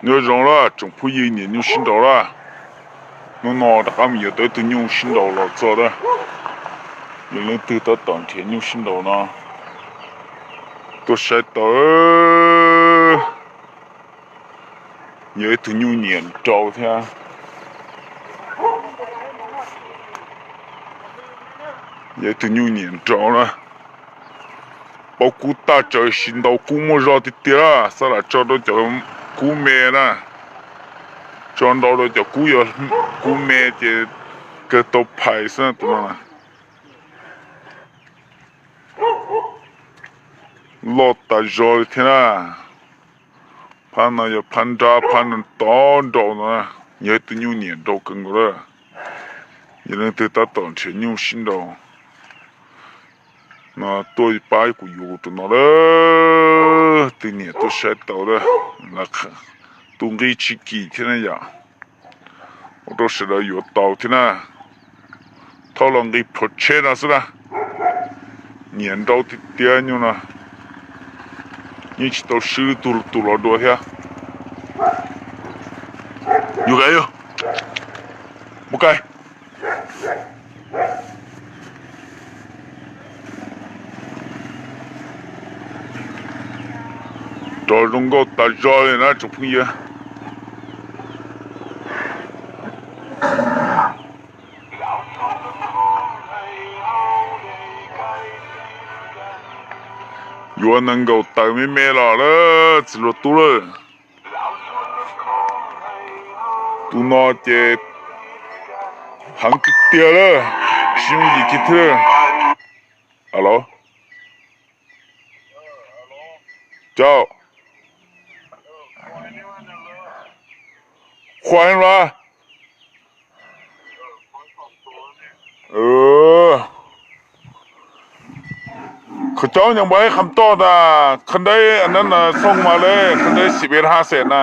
Nyob zoo lawm tsoom phooj ywg, niam nyuj sib nraus lawm. Hnub no rov qab mus yuav tau ib tug nyuj sib nraus los txog lawm. Yog leej twg tab tom nrhiav nyuj sib nraus no, tuaj saib tau. Yog ib tug nyuj nyiam nraus thiab. Yog ib tug nyuj nyiam nraus na. Paub kub tag tsaws sis ntaus kub muaj zog tiag tiag, xab lam tso rau cov kub me na. Tso ntaus rau cov kub, yog kub me ces kawg tau phais xwb tus no. Loj tas zog li thiab na. Phab no yog phab nrab, phab no tod nraus no. Yog ib tug nyuj nyiam nraus kawg nkaus lawm. Yog leej twg tab tom nrhiav nyuj sib nraus no tuaj pab kuv yuav rau no lawm, twg niam tuaj saib tau lawm. Tus nqi tsis kim thiab na yom, ua rau sawv daws yuav tau thiab na. Thauj los nqis plhuav tsheb no xwb na. Nyiam nraus tiag tiag nyuj no. Yeej tsis tau swb tus tus los dua thiab. Yus kais yus, mus kais. Rov zoo nkauj tas zog li na tsoom phooj ywg. Yuav nees nkaum tawm me me los lawm txiv hluas tub lawm. Tus no ces heev tiag tiag lawm, tsis yooj yim kiag thiab. Alo, cau, khuaj heev los. Khaws cov nyeem npam ib qham toj tas khab deb anab na xoo mas le khab deb xim peb hab xees na.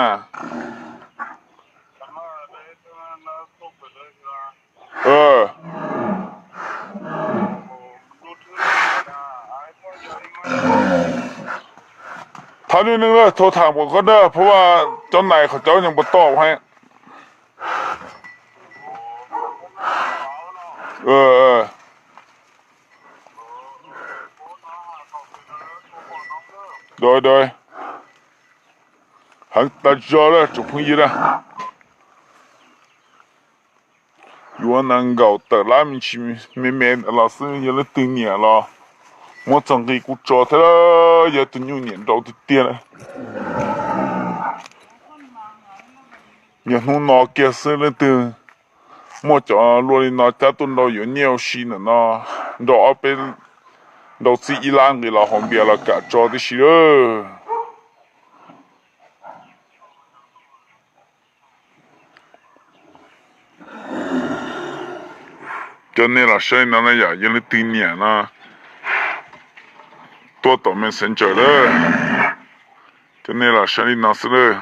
Thov niaj neeg lawm thov tham kom koj dawb phab vaj cov nais qhov cov nyeem npam toj heev. Heev tas zog lawm tsoom phooj ywg na. Yuav nees nkaum tawm lab me ntsis me me los xwb, yog leej twg nyiam los muab txog nqi kuj tso thiab, yog tus nyuj nyiam nraus tiag tiag. Yog hnub no kiag xwb leej twg muaj cov luaj li no cab tuaj nrau yuav nyiaj ua si ntawm no, nrau ob peb, nrau txij ib lab nqis los haus npias los kam tso tib si lawm. Coj nej los saib li no na yom, yog leej twg nyiam no tuaj tom Messenger lawm. Coj nej los saib li no xwb lawm.